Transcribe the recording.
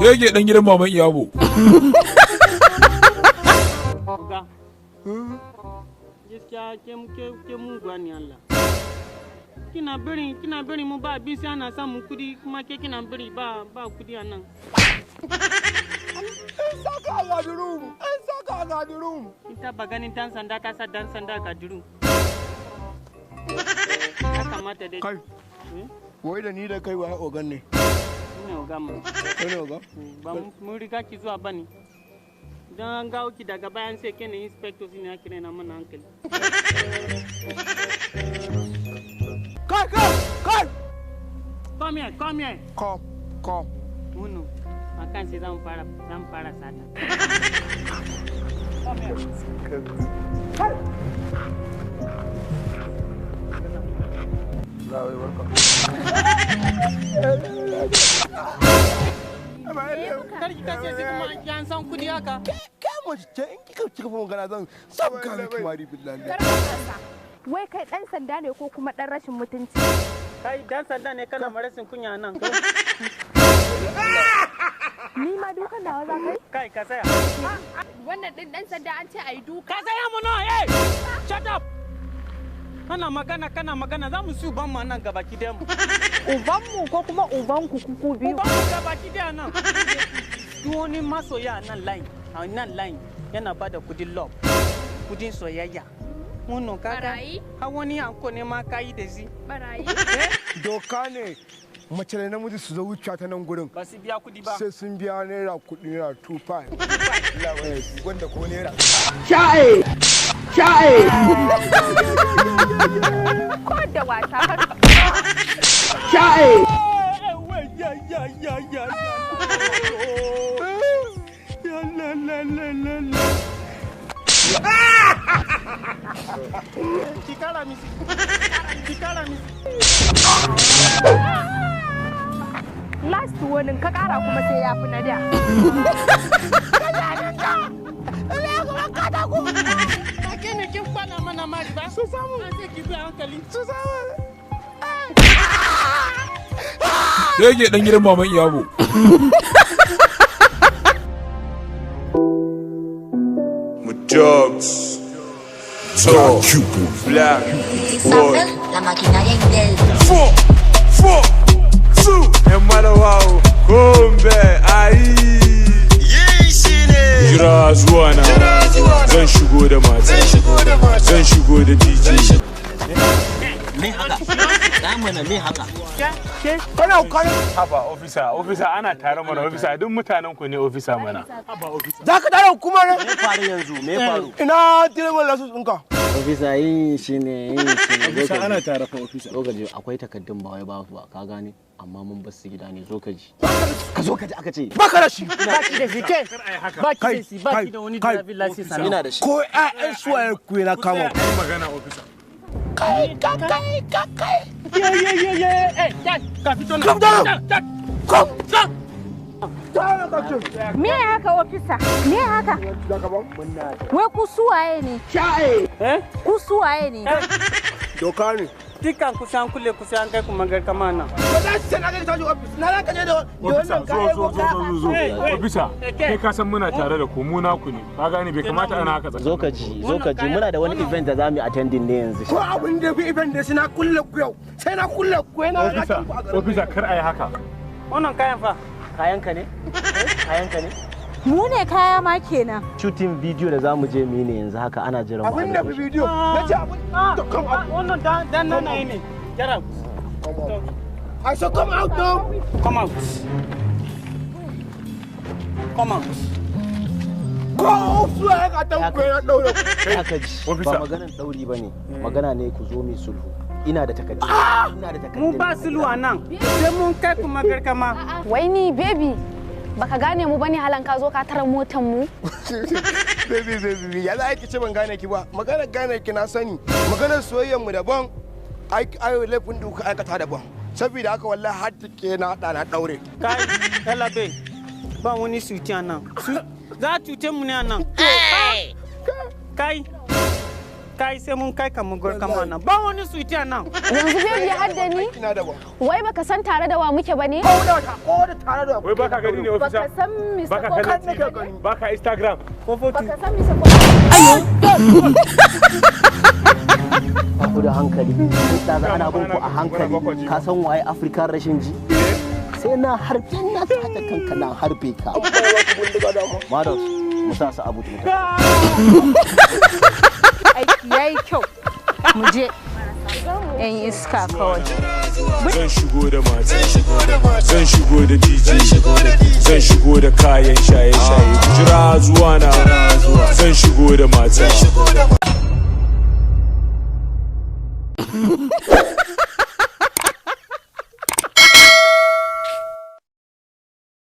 Shege dan gidan maman Iyabo. Oga. Gaskiya ke muguwa ne Allah. Kina bari mu ba abinci, ana samun kudi, kuma ke kina bari ba kudi a nan. Saka a gadirum, an saka a gadirum. Kin taba ganin dan sanda ta sa dan sanda ga duru? Ya kamata dai. Kai. Eh? Wai da ni da kai wa ogan ne? Ni ne oga mu. Kai ne ogan? Ba mun riga ki zuwa bane. Idan an gawo ki daga bayan, sai ke ne inspector ne ake na mana hankali. Kai, kai, kai! Come here, come here. Come, come. Munu, akan sai zan fara sata. Come here. Lawai, barka. Kar ki kashe shi kuma an san kudi haka. Kai mace ce, in kika cika magana zan sabga miki mari, billahi. Wai kai ɗan sanda ne ko kuma ɗan rashin mutunci? Kai dan sanda ne, kana marasin kunya nan. Ni ma dukan nawa za kai? Kai, ka tsaya. Wannan ɗin ɗan sanda an ce a yi duka. Ka tsaya mu no, hey! Shut up! Kana magana, kana magana, za mu su ban mu nan gabaki daya mu. Ubanmu ko kuma ubanku kuku biyu? Uban mu gabaki daya nan. Duk wani masoya a nan line, a nan line yana bada kudin love, kudin soyayya. Munu kaga Barayi? har wani anko ne ma kayi da shi. Barayi. Doka ne mace da namiji su zo wucewa ta nan gurin. Ba su biya kudi ba. Sai sun biya naira kudi, naira 25. Wanda ko naira. Sha'e! Sha'e! Ko da wasa kar ka. Sha'e! Ya ya ya ya ya. Ya la la la la la. Ki kara misi. Ki kara misi. Last warning, ka kara kuma sai ya fi na da. Ba ke ne kin kwana mana mari ba? Su samu. An sai ki bi a hankali. Su samu. Shege dan gidan maman Iyabo. My dogs. Talk. Black. Boy. La maquinaria Intel. Four, four, two. Yan malawa Gombe ayi. Jira zuwa na. Zan shigo da mata. Zan shigo da DJ. Me haka da mana, me haka? Kana kana Haba officer, officer, ana tare mana, officer, duk mutanen ku ne, officer mana. Haba officer. Za ka tara hukuma ne? Me faru yanzu? Me faru? Ina direban license ɗinka? Officer, yin shi ne, yin shi ne. Officer, ana tare fa, officer. Zo ka ji, akwai takaddun, ba wai ba ba, ka gane, amma mun bar su gida ne. Zo ka ji, ka zo ka ji aka ce. Baka da shi. Ba ki da shi ke. Ba ki da shi, ba ki da wani Kai, driving license a Ina nan. da shi. Ko ƴaƴan suwaye ku na kama ku. Ai magana, officer. Kai, kai, kai, kai. Ye ye ye ye. Eh, kai, ka fito nan. Come down. Come. Come. Me haka, officer? Me haka? Wai ku suwaye ne? Sha'e! Eh? Ku suwaye ne? Doka ne. Dukkan kusan kule kusan kai kuma garkama nan. Ba za su ce na kai tashi ofis. Na za ka je da Officer, wannan zo kayan zo zo zo zo. Hey, hey. Officer, Hey, kai ka san muna tare da ku, mu naku ne. Ka gane, bai kamata ana haka Zo ka ji, zo ka ji, muna da wani event da za mu yi attending ne yanzu. Ko abin da fi event da sai na kulle ku yau. Sai na kulle ku yana Officer, officer, kar ayi haka. Wannan kayan fa. Kayan ka ne? Kayan ka ne? Mu ne kaya ma kenan. Shooting video da za mu je mu yi ne yanzu haka, ana jiran mu a Abin da fi location. bidiyo. Na ce abin. Ah, Come out. wannan dan nan ne. Get out. Come out. I said come out now. Come out. Come out. Ko suwaye ka tan ku yana daure ku. Ya ka ji, ba Officer. maganan ɗauri ba ne, magana ne ku zo mai sulhu. Ina da takaddu, ina da takaddu. Mu ba sulu a nan. Sai mun kai kuma garkama. Wai ni baby, baka gane mu bane, halan ka zo ka tara motan mu. Baby, baby, ya za ki ce ban gane ki ba? Maganar gane ki na sani. Maganar soyayyar mu daban. Ai ai, laifin duka aikata daban. Saboda haka wallahi har ke na da na daure. Kai, Elabe. Ba wani suti a nan. Za a cuce mu ne a nan. Kai. Kai, sai mun kai ka mun gurka mana. Ba wani sweetie a nan. Yanzu baby, har da ni? Ina da ba. Wai baka san tare da wa muke ba ne? Ko da ko da tare da Wai baka gani ne, officer? Baka san Mr. Baka Ko kallon TV? Baka Instagram? Ko fotu. Baka san Mr. Ko Ba ku da hankali. Ta ga ana bin ku a hankali. Ka san waye African rashin ji? Sai na harbe, na tace kanka, na harbe ka. Mados, mu sa su abu tuta. Aiki yayi kyau. Mu je. Yan iska kawai. Zan shigo da mata, zan shigo da DJ, zan shigo da kayan shaye-shaye. Ku jira zuwa na, zan shigo da mata.